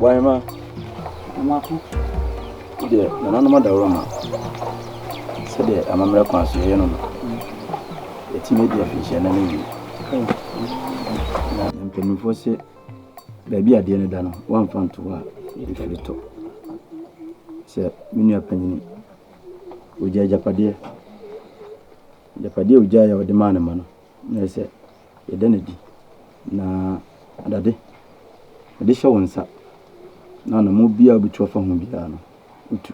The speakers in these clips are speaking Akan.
Ɔbɔhema. Amako. Deɛ nananom adaworo ma sɛdeɛ amammerɛ kwan so yɛyɛ no no, yɛtumi adi afinhyia no awie. Na mpanimfoɔ sɛ baabi adeɛ no da no, woamfa nto hɔ a, ɛfiri tɔ. Sɛ me nua panyini, ɔgya agyapadeɛ. Agyapadeɛ a ɔgyaeɛ a ɔde maa ne mma no, na ɛsɛ sɛ yɛda no adi. Na adade, mede hyɛ wo nsa na anammɔn biara a wobɛtu afa ho biara no, wotu.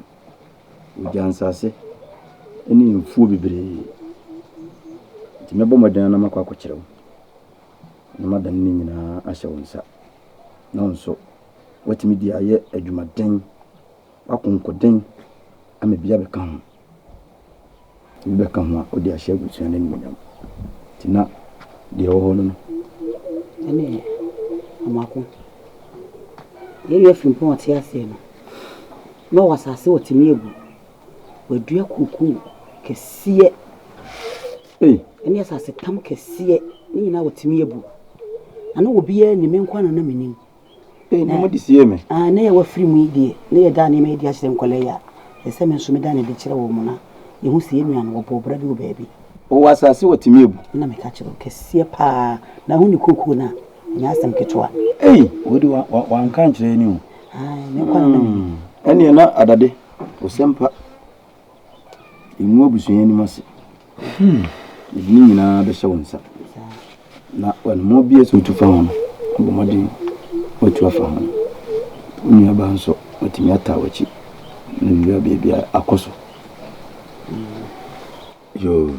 Ɔgyaa nsase ne mfuo bebree. Nti mɛbɔ mmɔden na makɔ akɔkyerɛ wo na madane ne nyinaa ahyɛ wo nsa. Na wo nso, woatumi de ayɛ adwumaden, woakonkoden ama bi abɛka ho. Bi bɛka ho a, wode ahyɛ abusua no animuonyam. Nti na deɛ ɛwɔ hɔ no no. Ɛne Amoako. Yɛn nua Frimpong a ɔte aseɛ no, na ɔwɔ asase wɔ Temiabu. Wadua kookoo kɛseɛ. Ei! Ɛne asase tam kɛseɛ. Ne nyinaa wɔ Temiabu. Na na obiara nnim, me nko ara na na menim. Ei, na mode siee me. Ah, na yɛwɔ afiri mu yi deɛ, na yɛda nneɛma adi akyerɛ nkwadaa yi a, ɛsɛ sɛ me nso meda no adi kyerɛ wɔn na yɛhu sɛ yɛn nua no, wɔbɔɔ bra bi wɔ baabi. Ɔwɔ asase wɔ Temiabu. Na meka kyerɛ wo, kɛseɛ paa. Na ho ne kookoo no a, ɛnyɛ asɛm ketewa. Ei, wei de wanka ankyerɛ yɛn o. Ae, me nko ara na menim. Ɛnneɛ na adade, osɛmpa, ngu abusua yi anim ase. Mede ne nyinaa bɛhyɛ wo nsa. Na anammɔn biara sɛ wotu fa ho no, bɔ mmɔden watu afa ho. Wo nuabaa nso, watumi ataa w'akyi na biribiara baabi akɔ so. Yoo,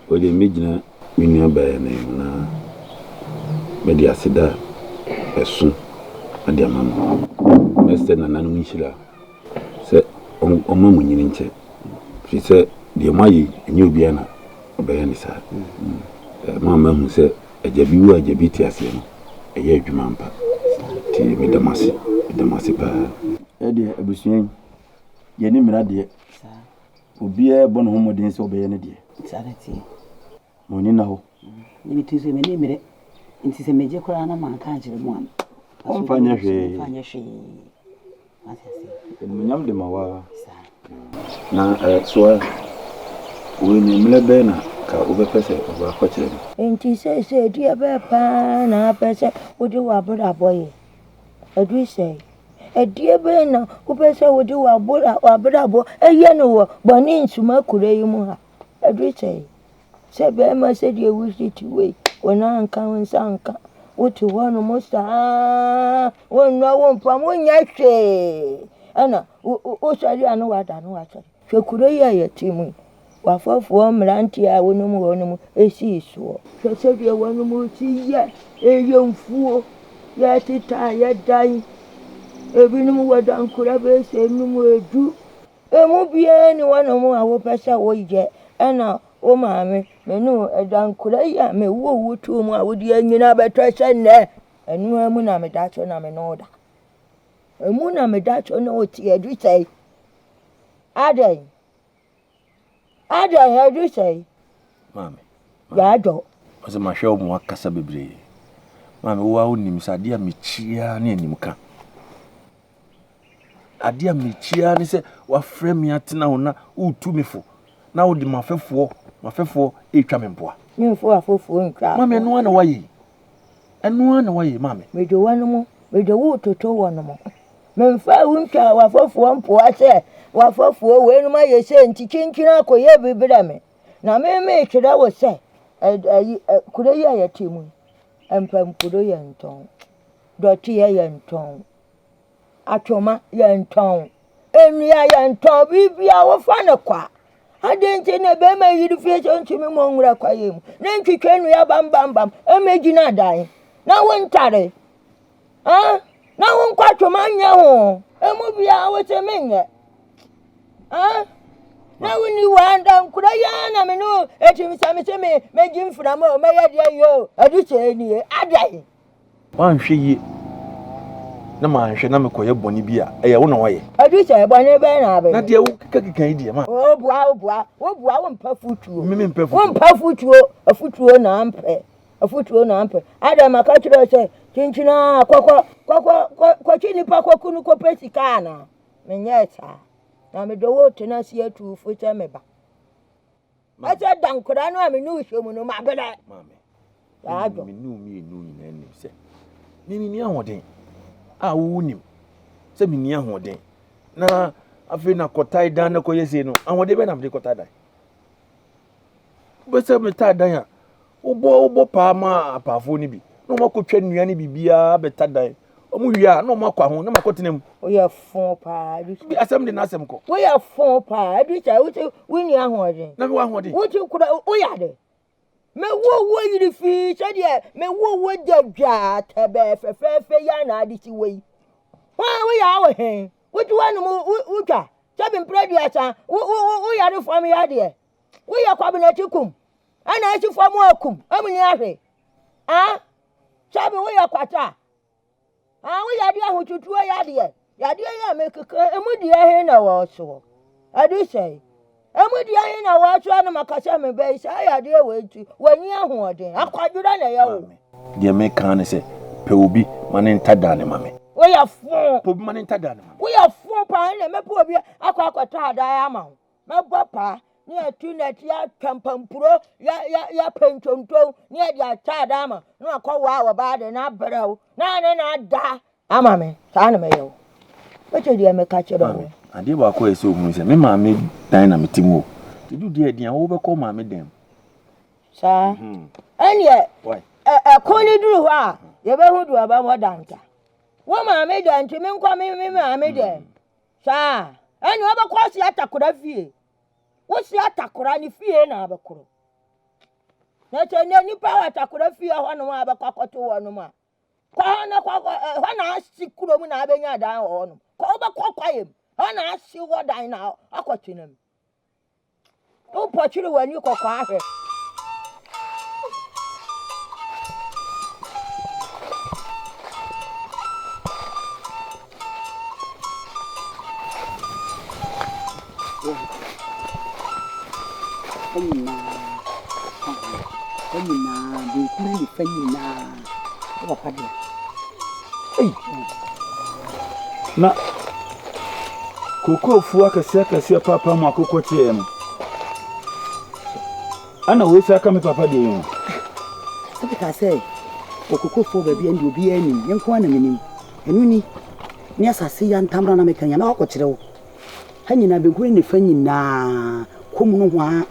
wei deɛ mɛgyina me nuabaa yi anan mu na mede aseda a ɛso de ama no. Mɛsrɛ nananom nhyira sɛ ɔmma mo nyini nkyɛ, ɛfiri sɛ deɛ moayɛ yi, ɛnyɛ obiara na ɔbɛyɛ no saa. Mo a moahu sɛ agya bi wu a agya bi te aseɛ no, ɛyɛ adwuma ampa. Nti meda mo ase, meda mo ase paa. Ɛdeɛ abusua yi, yɛne mmira deɛ. Obiara rebɔ ne ho mmɔden sɛ ɔbɛyɛ ne deɛ. Saa na ɛteɛ. Ma w'ani nna hɔ. Me me tiri so m'ani mmerɛ nti sɛ megye koraa na manka ankyerɛ mo a. Ɔmfa nyɛ hwee. Ɔmfa nyɛ hwee. Wate aseɛ. Animuonyam de ma wo ara. Saa. Na eh, soa, wei no mmerɛ bɛn na ka wobɛpɛ sɛ ɔba kɔkyerɛ no? Enti seesei deɛ bɛn paa na wopɛ sɛ wode w'abrabɔ yɛ? Ɛduru sɛn? Ɛdeɛ bɛn na wopɛ sɛ wode w'abrabɔ yɛ no wɔ bɔne nsuma kuro yi mu ha? Ɛduru sɛn? Sɛ bɛrima sɛdeɛ wosi te wei, wo nan nka wo nsa nka, wote hɔnom saa, wonnɔ wo mpam, wonyɛ hwee, ɛna wosɔre a na woada na woasɔre. Hwɛ kuro yi a yɛte mu yi, w'afɔfoɔ mmeranteɛ a wonom wɔn sii soɔ. Hwɛ sɛdeɛ wɔn si yɛ yɛ mfuo, yɛteta yɛ dan. Ebinom wɔ dankora bɛyɛ sɛ enum, edu. Emu biara nni hɔnom a wopɛ sɛ woyɛ ɛna wo maame me ne wo dankora yi a mewoo wo too mu a wode anyini abɛtɔ sɛ nnɛ, ɛno ara mu na meda so na me ne wo da. Emu na meda so ne wo te adu sɛe. Adɛn? Adɛn adu sɛe? Maame. Yɛadɔ. Ɔsɛ mahwɛ wo ma wakasa bebree. Maame, wo a wonim sɛ adeɛ a mekyia ne animka. Adeɛ a mekyia ne sɛ wafrɛ me atena ho na woretu me fo na wode m'afɛfoɔ m'afɛfoɔ retwa me mpoa. Memfo afoforɔ ntwa. Maame, ɛno ara na woayɛ yi. Ɛno ara na woayɛ yi, maame. Mede wɔn mede wo retoto wɔn. Memfaa wo ntwaa w'afɔfoɔ mpoa sɛ w'afɔfoɔ weinom ayɛ sei nti kyinkyin akɔyɛ bi brɛ me. Na me merekyerɛ wo sɛ ayi kuro yi a yɛte mu yi, mpampuro yɛntɔn, dɔteɛ yɛntɔn, atwoma yɛntɔn, nnua yɛntɔn, biribiara wofa no kwa. Adɛn nti na bɛrima yere fie sɛ ɔntumi mmɔ nwura kwaeɛ mu ne ntwitwa nnua bambambam mmɛgyina dan na wontare? Ah, na wo nkwatwoma nyɛ ho. Emu biara wo se menyɛ. Ah, na wonni wɔ andankora yi ara na me ne etim sɛ me se me megye mframa o mɛyɛ deɛ yɛ o ɛde sɛ nie adɛn. Woanhwɛ yie na manhwɛ na mekɔyɛ bɔne bi a ɛyɛ wo na woayɛ. Ɛde sɛ bɔne bɛn na abɛyɛ. Na deɛ wokekakeka yi deɛ ma. Woboa woboa woboa wompɛ futuo. Me mempɛ futuo. Wompɛ futuo afutuo na ampɛ. Afotuo na ampɛ. Adɛn maka kyerɛ wo sɛ Kyinkyin ara kɔ kɔ kɔ kɔ kɔkye nipa kɔku no kɔpɛ sika anaa? Menyɛɛ saa. Na mede wo retena ase atu wo fo sɛ me ba. Ɛsɛ da nkwadaa no a me ne wo hyɛ mu no mabrɛ. Maame, Saa dwo. me ne wo mmienu nyinaa nim sɛ me menni ahoɔden a wo nim sɛ menni ahoɔden na afei na kɔtae dan na kɔyɛ sei no ahoɔden bɛn na mede kɔtae dan Wobɛsɛ metaa dan a, wobɔ wobɔ paa ma apaafoɔ no bi na wɔn akɔtwa nnua ne biribiara bɛta dan. Wɔn wie a na wɔn akɔ aho na wɔn akɔtena mu. Woyɛ fo paa. Bi asɛm de n'asɛm kɔ. Woyɛ fo paa. Edu sɛ wote wonni ahoɔden. Na mewɔ ahoɔden. Wote kura woyɛ ade. Mewo wo yiri fii sɛdeɛ mewo wo gyagyaa tɛbɛɛ fɛfɛɛfɛ yi a na ade si wɔ yi. Hwan woyɛ awɔ he? Wote w'anom wotwa sɛbi mprɛ aduasa wo wo wo yare fam yadeɛ. Woyɛ kwabenati kum ɛna esi fam akum ɛmu ni ahwe ah sɛbi woyɛ kwata ah woyɛ adeɛ ahotutuo yadeɛ yadeɛ yɛ mekeka emu deɛ he na wɔ soɔ ɛde sɛe emu deɛ he na wɔ soɔ no maka sɛ mebɛyi saa yadeɛ wɔ nti wɔnyi ahoɔden akwadworɔ na ɛyɛ wo. Deɛ meka ne sɛ pɛ obi ma ne nta dan ne ma me. Woyɛ fo. Pɛ obi ma ne nta dan ne ma me. Woyɛ fo paa na mɛpɛ obi akɔ akɔtɔ adan ama wo. Mɛbɔ paa ne yɛatu nnɛte atwa mpampuro yɛ yɛ yɛapɛ ntontom ne yɛde akyɛ ada ama na wakɔ waa wɔ baa de na abrɛ wo na ne na ada ama me saa na mɛyɛ wo wote deɛ meka kyerɛ wo. Adeɛ baako a ɛsɛ ohunu sɛ me maame dan na mete mu o nti du deɛ ɛdeɛ a wobɛkɔ maame dan mu. Saa ɛneɛ ɛko ne duru hɔ a yɛbɛhu deɛ ɔbɛbɔ danta wo maame dan nti menkɔ me maame dan. Saa a, ɛnneɛ wobɛkɔ ase atakora fie. Wosi atakora ne fie na abɛkoro. Na sɛ nnɛ nnipa wɔ atakora fie hɔnom a bɛkɔ akɔto hɔnom a, kɔ hɔ na kɔ hɔ na ase kurom na abɛnya dan wɔ hɔnom. Kɔ wobɛkɔ kwaeɛ mu, hɔ na ase wɔ dan na akɔtena mu. Wopɔkyere w'ani kɔkɔɔ ahwɛ. Fa nyinaa ka ho. Fa nyinaa, benkum ne nifa nyinaa. Wo papa dea. Ei! Na kookoofuo akɛseɛ akɛseɛ paapaa mu akokɔ kyeeɛ no, ɛna wei saa ka me papa deɛ yi ho. Sɛ mekaa sɛ wɔ kookoofuo baabi a ɛnde obiara nnim, me nko ara na menim. Ɛno ni, ne asase yantam no a na meka yi, mɛkɔ akɔkyerɛ wo. Ha nyinaa, benkum ne nifa nyinaa, kɔ mu nohoa,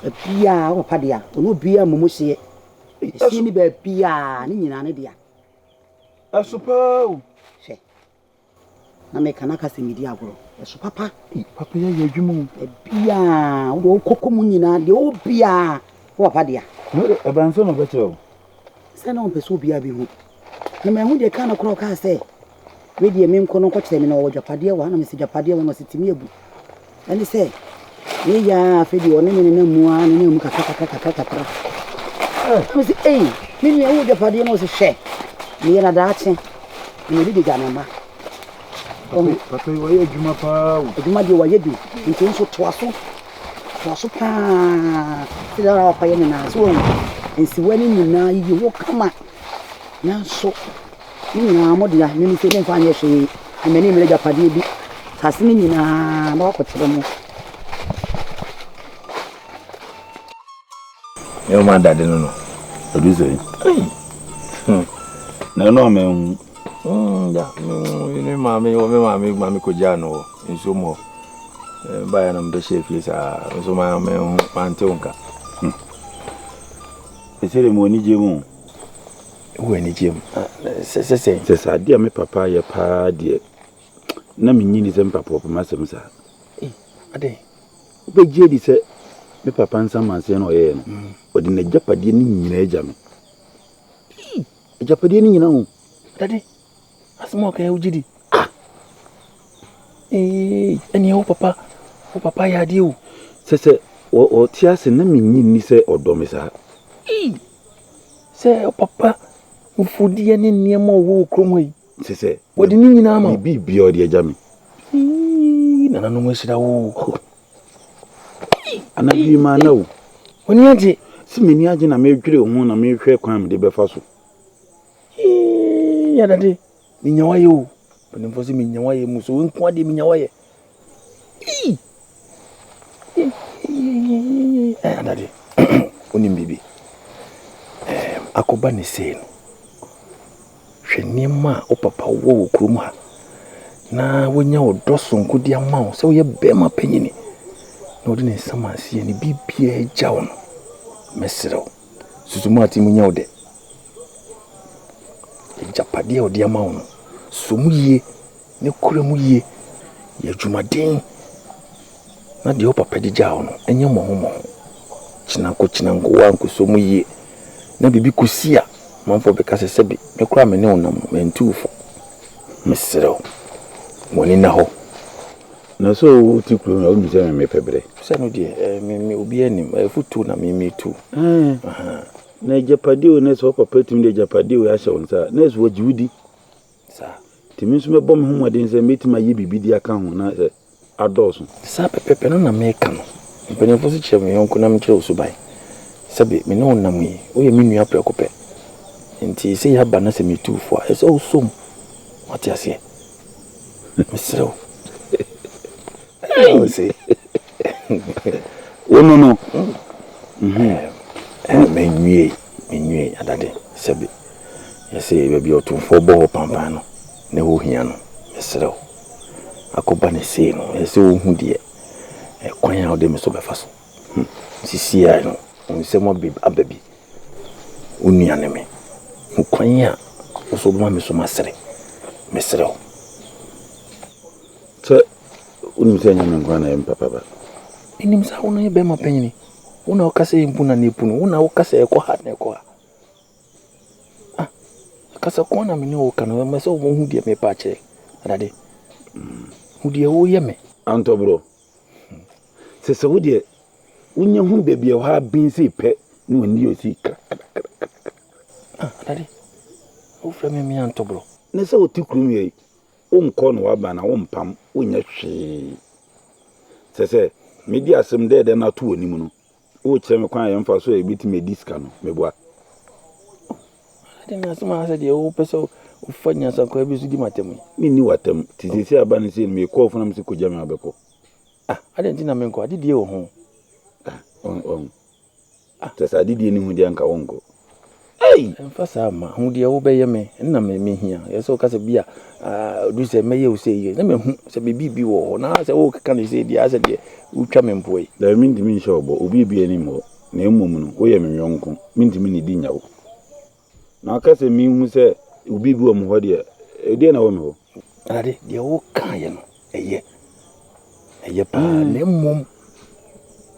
baabiara, wo papa dea, ɔne obiara mmɔ mu hyeɛ. Ɛhyeɛ ni baabiara, ne nyinaa ne dea. Ɛso paa o. Hwɛ, na meka na aka sɛ medi agorɔ. Ɛso papa. Ei, papa yi ayɛ adwuma o. Baabiaa, wode wokɔkɔ mu nyinaa, deɛ ɔwɔ biaa, wo papa dea. Na wode, ɛbaa nsɛm na ɔbɛkyerɛ wo. Sɛ na ɔmpɛ sɛ obiara bɛhu. Na manhu deɛ ɛkaa no koraa, ɔkaa sɛ, Wei deɛ menkɔ no nkɔkyerɛ me na ɔwɔ dwapadeɛ wɔ ha na mese dwapadeɛ wɔ na ɔse tumi abu. Ɛne sɛ meyɛ ara afei deɛ ɔne me nenam mu ara nenam mu kakra kakra kakra kakra. Na mese ei me nua wowɔ dwapadeɛ na ɔse hwɛ meyɛ na daakye na mede de gya me mma. Papa yi wayɛ adwuma paa o. Adwuma deɛ wayɛ bi nti nso toa so toa so paa sɛdeɛ ara papa yɛ ne nan so wɔn nsiwa no nyinaa yiyi ho kama nanso Ne nyinaa mo dea, me mese memfa nyɛ hwee, na m'ani mmere agyapadeɛ bi. Asase no nyinaa mɛkɔ akɔkyerɛ mo. Ne ɔma dade no no. Ɛdu sɛ. Hmm. Na ɛno a manhu. Hmm, ya, me maame, me maame, maame kɔgyaa no hɔ, nsuo mu hɔ. Baeɛ no mebɛhyɛ fie saa, nso manhu, mante wo nka. Hmm. Ɛsɛ dɛ mo ani gye mu. Wɔ anigyeɛ mu. Sɛ sɛ sɛn? Sɛ sɛ adeɛ a me papa ayɛ paa deɛ, na mennye nni sɛ me papa ɔpɛ m'asɛm saa. Ei, adɛn? Wobɛgye adi sɛ me papa nsamanseɛ na ɔyɛeɛ no, ɔde n'agyapadeɛ no nyinaa agya me. Ei! Agyapadeɛ no nyinaa o. Dade, asɛm a ɔka yi wogye di? Ah! Ee, ɛneɛ wo papa, wo papa yɛ adeɛ o. Sɛ sɛ ɔte ase na mennye nni sɛ ɔdɔ me saa. Ei! Sɛ papa mfudeɛ ne nneɛma a ɔwɔ wɔ kurom ha yi. Sɛ sɛ. Wɔde ne nyinaa ma wo. Ne biribiara ɔde agya me. Ii, nananom ahyira wo. Anadwo yi maa na o. W'ani agye. Sɛ m'ani agye na medwere ho na mehwɛ kwan a mede bɛfa so. Ii. Ee, Adade, menya wayɛ o. Mpanimfoɔ sɛ menya wayɛ mu so, wo nko adeɛ menya wayɛ. Ii! Eh, Adade, wonim biribi? Eh, akɔba ne sei no, hwɛ nneɛma a wo papa wɔ wɔ kurom ha na wanya ɔdɔ sononko de ama wo sɛ woyɛ bɛrima panyini na ɔde ne nsa ma aseɛ ne biribiara gya wo no. Mɛsrɛ wo, susu mu ate mu nyɛ wo dɛ. Agyapadeɛ a ɔde ama wo no, sɔ mu yie ne kura mu yie. Yɛ adwumaden na deɛ wo papa de gyaa wo no, ɛnyɛ mmɔho mmɔho. Kyenanko kyenanko woankɔsɔ mu yie na biribi kɔsi a, amanfoɔ bɛka sɛ sɛbe me koraa me ne wo nam no, mantu wo fo. Mesrɛ wo, w'ani nna hɔ. Na sɛ wote kurom a, wonim sɛ me mepɛ berɛ. Sɛ no deɛ, eh, me, me, obiara nim. Afutuo na me metu. Eh, na agyapadeɛ o, na sɛ wo papa tumi de agyapadeɛ wei ahyɛ wo nsa a, na ɛsɛ wɔgye wo di. Saa. Nti me nso mɛbɔ me ho mmɔden sɛ mɛtumi ayɛ biribi de aka ho na sɛ adɔɔso. Saa pɛpɛɛpɛ no na meka no. Mpanimfoɔ se kyerɛ me yɔnko na menkyerɛ wo suban. Sɛbe me ne wo nam yi, woyɛ me nua prɛko pɛ. Nti sɛ yɛaba na sɛ metu wo fo a, ɛsɛ sɛ wosɔ mu. Wate aseɛ? Mesrɛ wo. Hey! Wo no no. Menwiei, menwiei, Adade, sɛbe. Yɛse baabi a ɔtomfoɔ bɔ hɔ pampan no, na ɛhɔ hia no. Mesrɛ wo, akɔba no sei no, ɛsɛ sɛ wohu deɛ kwan a wode me so bɛfa so. Hmm, sisiaa no, wo nsam aba bi. Wo nua ne me. Hu kwan a wo so wobɛma me so masere. Mesrɛ wo. Sɛ wonim sɛ ɛnyɛ me nko ara na ɛyɛ me papa ba. Menim sɛ wo na yɛ bɛrima panyini. Wo na woka sɛ yɛmpu na na ɛpu no. Wo na woka sɛ ɛkɔ ha na ɛkɔ ha. Ah, kasa ko na me ne wo ka no, ɛmɛ sɛ wohu deɛ mepa akyerɛ. Adade, hu deɛ woyɛ me. Antɔborɔ, sɛ sɛ wo deɛ wonya hu baabi a ɛhɔ aben sei pɛ na w'ani yɛ ɔsei krakrakrakra. Ah, Adade, wofrɛ me me Antɔborɔ. Na sɛ wote kurom yɛ yi, wonkɔ na woaba na wompam, wonyɛ hwee. Sɛ sɛ mede asɛm dɛɛdɛ no ato w'anim no, Worekyerɛ me kwan a yɛmfa so a yɛbɛtumi adi sika no, meboa. Ade na asɛm a sɛ deɛ wopɛ sɛ wofa nyansakwaa bi so di m'atam yi. Menni w'atam. Nti seesei aba no sei no, mekɔɔ fo na mese kɔgya me a wobɛkɔ. Ah, adɛn nti na menkɔ? Adedie wɔ ho. Ah, ɔn, ɔn. Ah. Sɛ sɛ adedie ne ho deɛ anka wonkɔ. Ei! Ɛmfa saa mma. Hu deɛ wobɛyɛ me, ɛno na me mehia. Ɛyɛ sɛ woka sɛ bi a, ah, ɔduru sɛ mɛyɛ wo sei yɛ, na mahu sɛ biribi bi wɔ hɔ. Na sɛ wokeka no sei deɛ, asɛ deɛ wotwa me mpoa yi. Dabi, mentumi nhyɛ wo bɔ, obi biara nnim hɔ, na mmom no, woyɛ me yɔnko, mentumi nnidi nnya wo. Na woka sɛ menhu sɛ obi bi wɔ me hɔ deɛ, ɛdeɛn na ɛwɔ me hɔ? Awurade, deɛ wokaeɛ no, ɛyɛ. Ɛyɛ paa, na mmom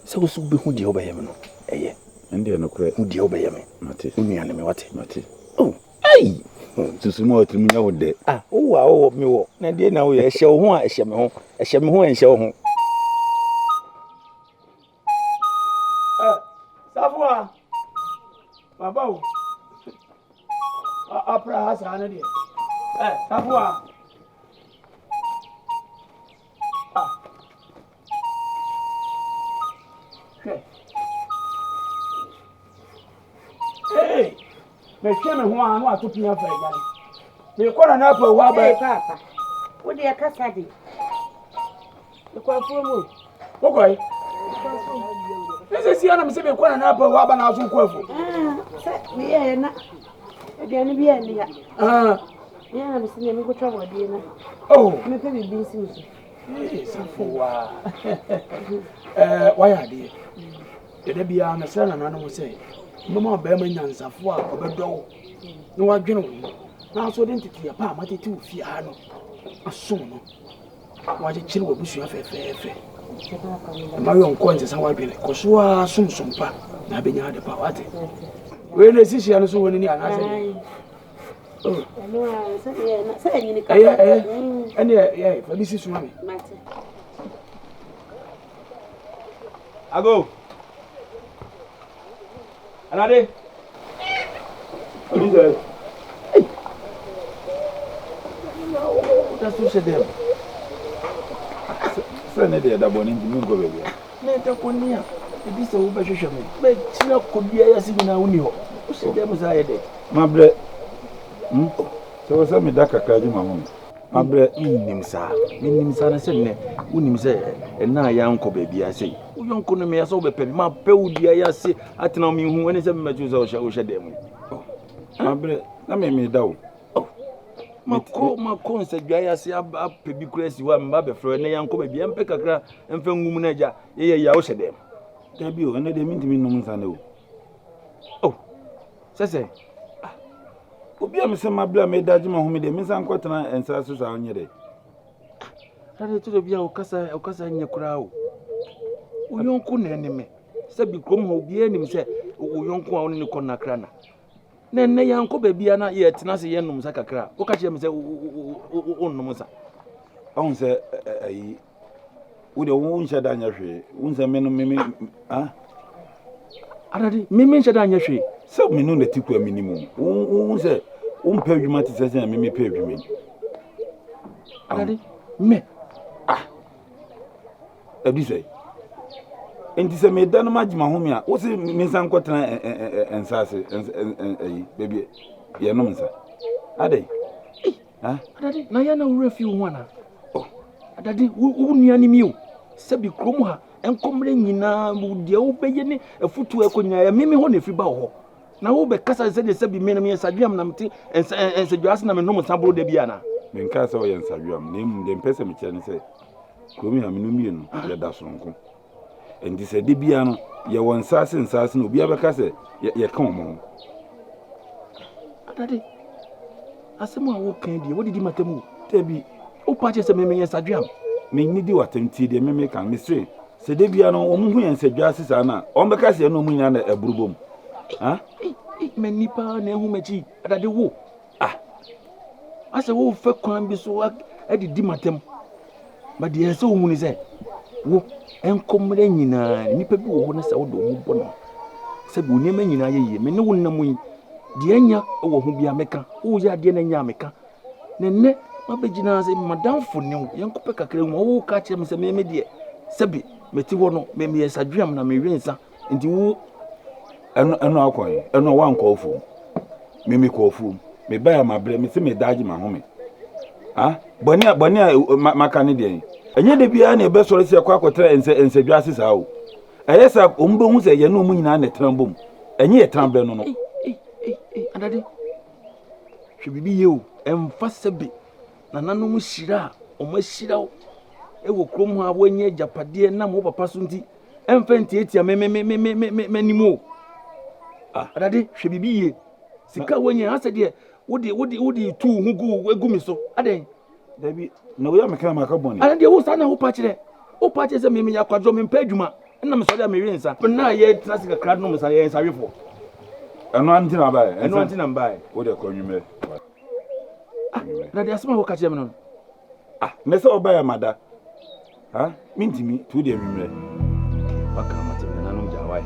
sɛ wo so wobɛhu deɛ wobɛyɛ me no, ɛyɛ. Ɛndeɛ nokorɛ. Hu deɛ wobɛyɛ me. Mate. Wo nua ne me, wate? Mate. Oh, ai! Susu mu a ɔtirim nyɛ wo dɛ. Ah, wowɔ a wowɔ, mewɔ. Na deɛ na woyɛ, ɛhyɛ wo ho a ɛhyɛ me ho, ɛhyɛ me ho a ɛnhyɛ wo ho. Eh, Safoa, maba o. Apra ha saa no deɛ. Eh, Safoa. Ah. Hwɛ. Hey, mehwɛ me ho a na wato pia fa agya no. Mekɔ na na apa hɔ aba. Hey, papa. Wo deɛ kasa de. Mekɔ afuo mu. Wokɔe? Ne sɛ sia na mesɛ mekɔ na na apa hɔ aba na aso kɔ afuo. Ah, sɛ meyɛɛ na aduane bi anni ha. Ah. Meyɛ na mesɛ nea mekɔtwa bɔdeɛ na. Oh. Mepɛ biribi nsi me so. Ee, safo wa. Eh, wayɛ adeɛ. Dada biara mesrɛ nananom sɛ mmɛma ɔbarima nyansafo a ɔbɛdɔ wo na wadwene wo ho na nso de nteteeɛ pa a matete wo fie ha no asom no na wakyekyere w'abusua fɛfɛɛfɛ. Mma yɔnkɔ nsesa w'adwene. Kɔ so ara som som pa na abɛnya ade pa wate. Wei na ɛsi hyia no so wɔ no ni anaasɛ deɛ? Ɛyɛ ɛyɛ ɛne ɛyɛ fa bi si so ma me. Ago. Alade. Ɔdi sɛ. Woda so hyɛ dɛm. Sɛ ne deɛ da bɔne nti menkɔ baabi a. Na ɛda bɔne a ebi sɛ wobɛhwehwɛ me. Mɛkyina kɔdua yi ase nyinaa wonni hɔ. Wohyɛ dɛm saa yɛ dɛ. Mabrɛ. Hmm? Sɛ wɔ sɛ meda kakra gye m'ahome. Mabrɛ. Mennim saa. Mennim saa na sɛ nnɛ wonim sɛ ɛna a yɛankɔ baabiara sei. Wo yɔnko no meyɛ sɛ wobɛpɛ me. Mapɛ wo dua yi ase atena wo menhu ɛne sɛ memmɛto sɛ wohyɛ wohyɛ dan mu yi. Oh, mabrɛ na me meda o. Oh, makɔ makɔ nsadua yi ase apɛ bi koraa si hɔ a meba bɛfrɛ ɛnɛ yɛankɔ baabi ɛmpɛ kakra mfa ngu mu no agya yɛyɛ yɛ a wohyɛ dan mu. Dabi o, ɛnɛ deɛ mentumi nnom nsa no o. Oh, sɛ sɛ. Ah, obi a mesɛ mabrɛ a meda gye m'ahome deɛ mensan nkɔtena nsa so saa nyɛ dɛ. Ah, ɛde to bi a ɔkasa ɔkasa nyɛ koraa o. Wo yɔnko na ɛne me. Sɛ bi kurom hɔ obiara nim sɛ wo yɔnko a wo ne ne kɔ nnakra na. Na ɛnnɛ yɛankɔ baabi a na yɛtena ase yɛnom nsa kakra. Woka kyerɛ me sɛ wonnom nsa. Ɔhu sɛ ayi wo deɛ wonhyɛ da nyɛ hwee wo nsɛ me no me me ah adade me me nhyɛ da nyɛ hwee sɛ me no na ti kura me ni mu wo wo sɛ wompɛ adwuma te sɛ sɛ me mepɛ adwuma yi adade me ah ɛdu sɛ nti sɛ meda no magye m'ahome a wo se me nsa nkɔtena nsa ase ayi baabi yɛnom nsa adɛn Adade, na yɛ na wo werɛ fi wo ho anaa? Oh, Adade, wo wo nua ne mi o. Sɛbi kurom ha, nkɔmmerɛ nyinaa, deɛ wobɛyɛ ne afutuo ɛkɔ nyinaa, ɛyɛ meme hɔ na ɛfiri ba wɔ hɔ. Na wobɛkasa sɛdeɛ sɛbi me no meyɛ nsadweam na mete nsadwa ase na menom nsa boro da bi anaa? Menkaa sɛ woyɛ nsadweam, na mmom deɛ mpɛ sɛ mekyerɛ ne sɛ, kurom ha mene mmienu yɛda soronko. Enti sɛ da biara no yɛwɔ nsaase nsaase no obiara bɛka sɛ yɛka wɔn ho. Adade, asɛm a woka deɛ wodidi m'atam o. Dabi, wopa kyerɛ sɛ me meyɛ sadweam. Mennidi w'atam tie deɛ me meka no. Mese sɛ da biara no wɔn hu yɛn sadwa ase saa no a, wɔn bɛka sɛ yɛne wɔn nyinaa na ɛboro bom. Ha? M'ani paa na ehu m'akyi. Adade wo. Ah! Asɛ worefa kwan bi so adidi m'atɛm. But deɛ ɛsɛ sɛ wohu ne sɛ, wo nkɔmmerɛ nyinaa nnipa bi wɔ hɔ no sɛ wode wo ho bɔ no sɛ wo nneɛma nyinaa yɛ yie. Me ne wo nam yi, deɛ anya wɔ ho biara mɛka. Woyɛ adeɛ na anya a meka. Na nnɛ mabɛgyina sɛ madamfo ne wo, yɛnkɔpɛ kakra mu. Woka kyerɛ me sɛ me me deɛ sɛbe mete hɔ no meyɛ sadweam na mewe nsa. Nti wo ɛno ɛno akɔ he ɛno wankɔ afuom me mekɔ afuom mebae a mabrɛ mese meda agye mahome ah bɔne a bɔne a maka ne deɛn ɛnyɛ da biara na ɛbɛsɔre sɛ ɛkɔ akɔtra nsɛ nsɛdwa ase saa o ɛyɛ saa wɔn bɛhu sɛ yɛne wɔn nyinaa na ɛtena bom ɛnyɛ yɛ tena brɛ no no. Adade hwɛ biribi yie o ɛmfa sɛbe nananom hyira a wɔn ahyira wo ɛwɔ kurom ha wɔanya agyapadeɛ nam wo papa so nti ɛmfa ntiatia me me me me me me m'anim o ah adade hwɛ biribi yie sika woanya asɛ deɛ wode wode wode tu ho gu egu mi so adɛn. dabi na woyɛ meka maka bɔne. ana deɛ wo saa na wopa kyerɛ wopa kyerɛ sɛ me meyɛ akwadworɔ mempɛ adwuma ɛna mesɔre a mewe nsa na yɛtena ase kakra nom nsa yɛyɛ nsawefoɔ. ɛno ante na baeɛ ɛno ante na mbaeɛ. wode kɔ nwummerɛ. ah na deɛ asɛm a woka kyerɛ me no. Ah, ne sɛ ɔbaeɛ mada. Ha? Mentumi, nti wode anwummerɛ. Waka mate me nananom gyaa wae.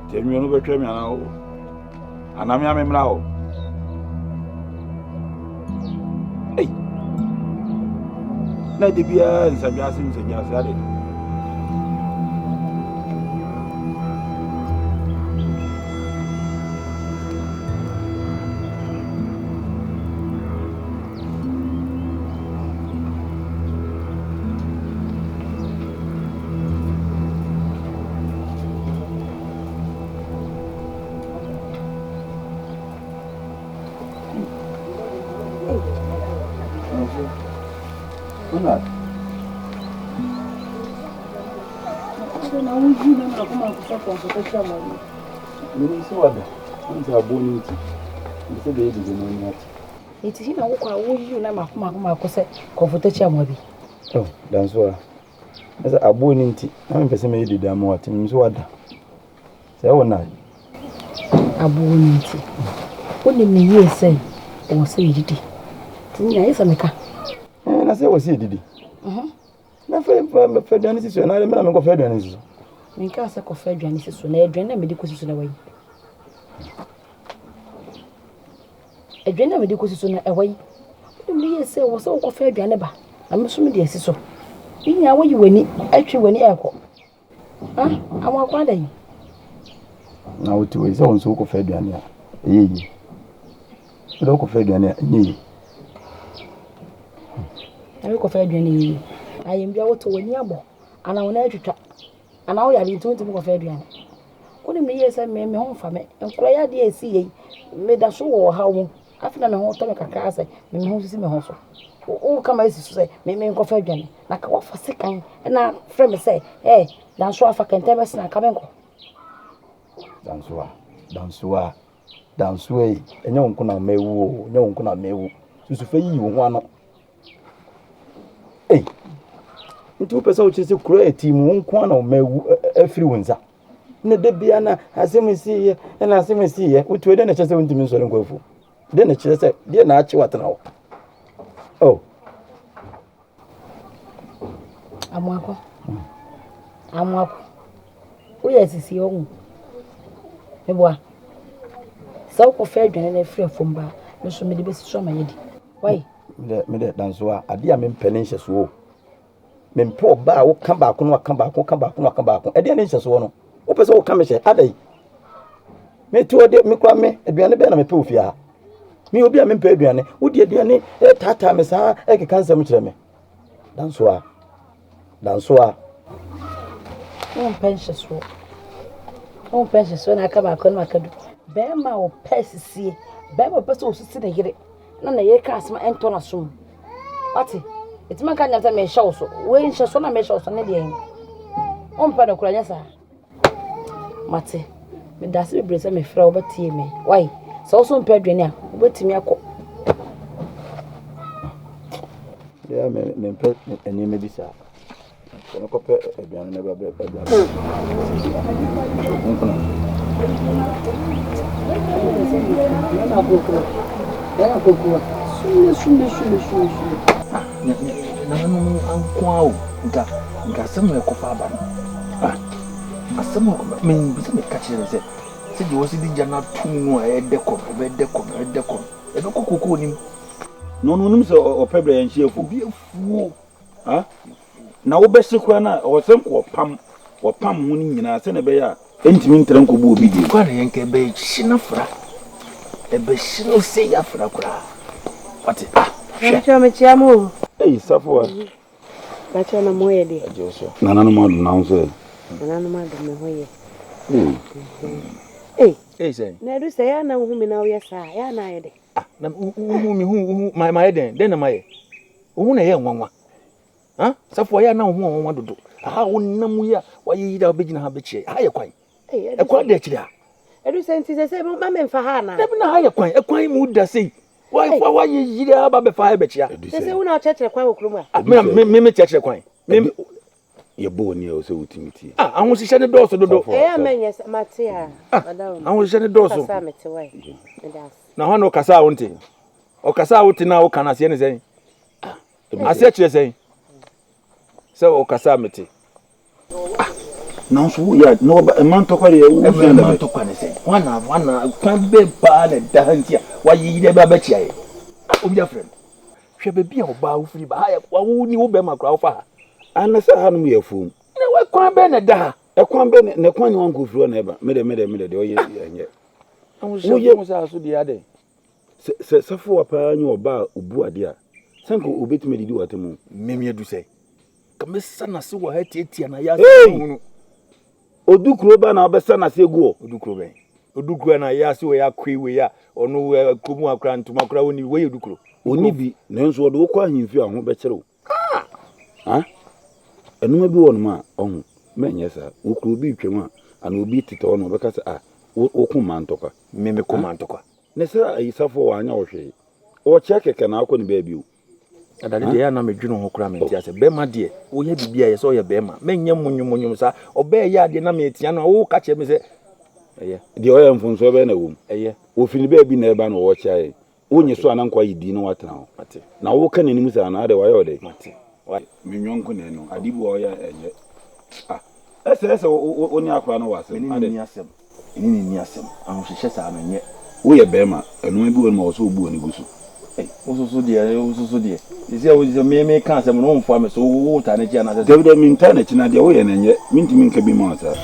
Nti anwummerɛ no wobɛtwɛn me anaa wo? Anaa me a memmra hɔ? Ei! Na da biara nsadwa ase nsadwa ase ade. Menim sɛ wada, wohu sɛ aboɔ no nti, mepɛ sɛ bɛyɛ dede na ani ate. Enti he na wokɔ a woyi wo nan mako mako mako sɛ kɔmfotakyi amoa bi? Oh, danso a. Na sɛ aboɔ no nti, na mempɛ sɛ mɛyɛ dede ama wate, menim sɛ wada. Sɛ ɛwɔ na. Aboɔ no nti. Wonim me yie sɛ ɛwɔ sɛ yɛdidi. Nti nea ayɛ sɛ meka. Eh, na sɛ ɛwɔ sɛ yɛdidi. Mhm. Na fa fa fa aduane si so, na me na menkɔfa aduane si so. Menkaa sɛ kɔfa aduane si so, na aduane na mede kɔsi so na wayi. Aduane a mede kɔsi so no, ɛwɔ he? Wonim no yie sɛ ɛwɔ sɛ wokɔfa aduane ba, na me nso mede asi so. Ne nyinaa woyi w'ani, atwe w'ani ɛrekɔ. Ha, amoako adɛn? Na wote wei sɛ wo nso wokɔfa aduane a, ɛyɛ yie. Wode wokɔfa aduane a ɛnyɛ yie. Na wokɔfa aduane yie. Na ayɛmbia wotɔ w'ani abɔ anaa wo nan atwitwa anaa woyare nti wontumi kɔfa aduane. Wonim no yie sɛ me me ho mfa me. Nkora yi adeɛ a ɛsi yei meda so wɔ ɔhaw mu. Afei na me ho tɔ me kakra sɛ me me ho sisi me ho so. Woka ma asi so sɛ me me nkɔfa aduane. Na ka woafa sekan na frɛ me sɛ eh danso afa kɛntɛn bɛsena ka menkɔ. Dansoa, dansoa. Dansoa ei, ɛnyɛ wo nko na mawu o, ɛnyɛ wo nko na mawu. Susu fa yiyi wo ho ano. Ei, nti wopɛ sɛ wokyerɛ sɛ kuro a ɛte mu wo nko na mawu afiri wo nsa. Na da bia na asɛm siiɛ, ɛna asɛm siiɛ. Wotu dɛn na ɛkyerɛ sɛ wontumi nsɔre nkɔ afuo? Dɛn na ɛkyerɛ sɛ deɛ na akye watena hɔ? Oh. Amoako. Amoako. Woyɛ asisi ɔho. Meboa. Sɛ wokɔfa aduane no afiri afam ba a, me nso mede bɛsi so ama yɛadi. Wai? Medɛ medɛ danso a adeɛ a mempɛ ne nhyɛsoɔ o. Mempɛ ɔbaa a woka baako na waka baako woka baako na waka baako. Ɛdeɛ ne nhyɛsoɔ no. Wopɛ sɛ woka me hyɛ adɛn? Mete hɔ deɛ me koraa me aduane bɛn na mepɛ wɔ fie ha? Me obi a mempɛ aduane. Wode aduane taataa me saa ɛkeka nsɛm kyerɛ me. Danso a Dansoa. Wompɛ nhyɛsoɔ. Wompɛ nhyɛsoɔ na aka baako na aka du. Bɛrima a ɔpɛ asisie, bɛrima a ɔpɛ sɛ ɔsisi ne yere na ne yere ka asɛm a ɛntɔ n'asom. Wate? Ɛtumi nka nyɛ sɛ mehyɛ wo so. Wei nhyɛsoɔ na mehyɛ wo so ne deɛ. Wompɛ no koraa nyɛ saa. Mate. Meda ase bebree sɛ mefrɛ wo wobɛtie me. Wai? Sɛ wo so mpɛ aduane a, wobɛtumi akɔ. Yeah, me me mpɛ nneɛma bi saa. Sɛ mekɔpɛ aduane no bɛbrɛ aduane. Nkona. Sume sume sume sume sume. Ah, nananom nko ara o, nka nka asɛm a ɛkɔfa aba no. Ah, asɛm a ɛkɔfa me sɛ meka kyerɛ no sɛ sɛdeɛ wɔsi de gya no ato mu no a ɛdɛ kɔ no, ɛbɛdɛ kɔ no, ɛdɛ kɔ no, ɛbɛkɔ kokoo no mu. Na ɔno onim sɛ ɔpɛ berɛ yɛnhye afuo. Obi afuo. Ha? Na wobɛhye koraa no a, ɛwɔ sɛ nka ɔpam, ɔpam ho no nyinaa sɛdeɛ ɛbɛyɛ a ɛntumi ntra nkɔbu obi deɛ. Koraa na yɛnka ɛbɛhye no afra. Ɛbɛhye no sei afra koraa. Wate? Ah, hwɛ. Mekyɛ mekyia mo o. Ei, Safoa. Mekyɛ na mo yɛ deɛ. Agye wo so. Nananom adom na wo nso ɛ? Nananom adom me ho yɛ. Ei. Ei. Ei sɛn? Na ɛdu sɛ yɛ a na wohu me na woyɛ saa a, yɛ a na ayɛ dɛ. Ah, na wohu me hu wohu mayɛ dɛn? Dɛn na mayɛ? Wo ho na ɛyɛ nwanwa. Ha? Safo ayɛ na wo ho nwanwa dodo. Aha wo nam yi a wayɛ yi da wobɛgyina ha bɛkyerɛ. Ha yɛ kwan. Ɛkwan da akyiri ha. Ɛdu sɛ nti sɛ sɛ ma memfa ha anaa? Dabi na ha yɛ kwan. Ɛkwan mu da sei. Wayɛ yiri aba bɛfa ha bɛkyia. Sɛ sɛ wo na wokyerɛkyerɛ kwan wɔ kurom a. Me me me kyerɛkyerɛ kwan. Me yɛbɔ w'ani a ɛwɔ sɛ wotumi tie. Ah, ahohyehyɛ ne dɔɔso dodo. Ɛyɛ a mɛnyɛ sɛ mate a. Ah, ahohyehyɛ ne dɔɔso. Kasa mete wae. Meda ase. Na hɔ na ɔkasa a wonte. Ɔkasa a wote na woka no aseɛ ne sɛn? Aseɛ kyerɛ sɛn? Sɛ ɔkasa a mete. Ah, nanso woyɛ na wɔba ɛma ntɔkwa deɛ wosua da bɛ. Ɛma ntɔkwa ne sɛn? Hwana hwana kwan bɛn paa na ɛda ha nti a wayi yi dɛ bɛ abɛkyia yɛ. Obi afrɛ me. Hwɛ baabi a ɔbaa wofiri ba ha yɛ wo ni wo bɛrima koraa wofa ha. Ana sɛ hanom yɛ afuom. Na ɛkwan bɛn na ɛda ha? Ɛkwan bɛn na ɛkwan ni wankɔ firi hɔ na ɛba. Medɛ medɛ medɛ deɛ ɔyɛ ɛnyɛ. Woyɛ ho saa so deɛ adɛn? Sɛ sɛ safoa paa nyɛ ɔbaa a obu adeɛ a, sɛ nka obetumi adidi wɔ atam o. Mmemme adu sɛ. Ka mɛsa n'ase wɔ ha tiatia na yɛ ase hunu. Odu kuro ba na ɔbɛsa n'ase agu hɔ. Odu kuro bɛn? Odu kuro na yɛ ase wɔ yɛ akoe wei a ɔno kurom akora ntoma kora ɔni wei yɛ odu kuro. Ɔni bi nanso ɔde wokɔ ahemfie a ho bɛkyerɛ wo. Ah! Ɛnoma bi wɔ nom a ɔho mɛnyɛ saa. Wo kuro bi retwam a ana obi tete hɔ na ɔbɛka sɛ ah wo ko mmaa ntɔkwa. Me me ko mmaa ntɔkwa. Ne sɛ ayisafoɔ wanyɛ wo hwee. Ɔkyɛ kɛkɛ na akɔ ne baabi o. Adade deɛ ɛyɛ a na medwene ho koraa mente ase. Bɛrima deɛ woyɛ biribi a ɛyɛ sɛ ɔyɛ bɛrima. Menyɛ monyomonyom saa. Ɔbaa ɛyɛ adeɛ na metia no a woka kyerɛ me sɛ ɛyɛ. Deɛ ɔyɛ mfomsoɔ bɛn na ɛwɔ mu? Ɛyɛ. Ɔfiri ne baabi na ɛreba na ɔrekyea yɛn. Wonye so a na nka wayɛ dinn na watena hɔ. Mate. Na woka n'anim saa no, adɛn wayɛ wo dɛn? Mate. Me yɔnko na ɛno. Ade bi wɔ hɔ a ɔyɛ a ɛnyɛ. Ah, ɛsɛ sɛ wo ne akwadaa no wɔ asɛm. Me ne no nni asɛm. Me ne no nni asɛm. Ahohyehyɛ saa no, ɛnyɛ. Woyɛ barima, nnoɔma bi wɔ hɔ nom a ɛwɔ sɛ wobu w'ani gu so. Ei, wo nso so deɛ, wo nso so deɛ. Seesei a wo sɛ me meka asɛm no, womfoa me so, wotaa n'akyi anaasɛ sɛ? Dabi, dabi, mentaa n'akyi, na deɛ woyɛ no ɛnyɛ. Mentumi nka bi mma wo saa.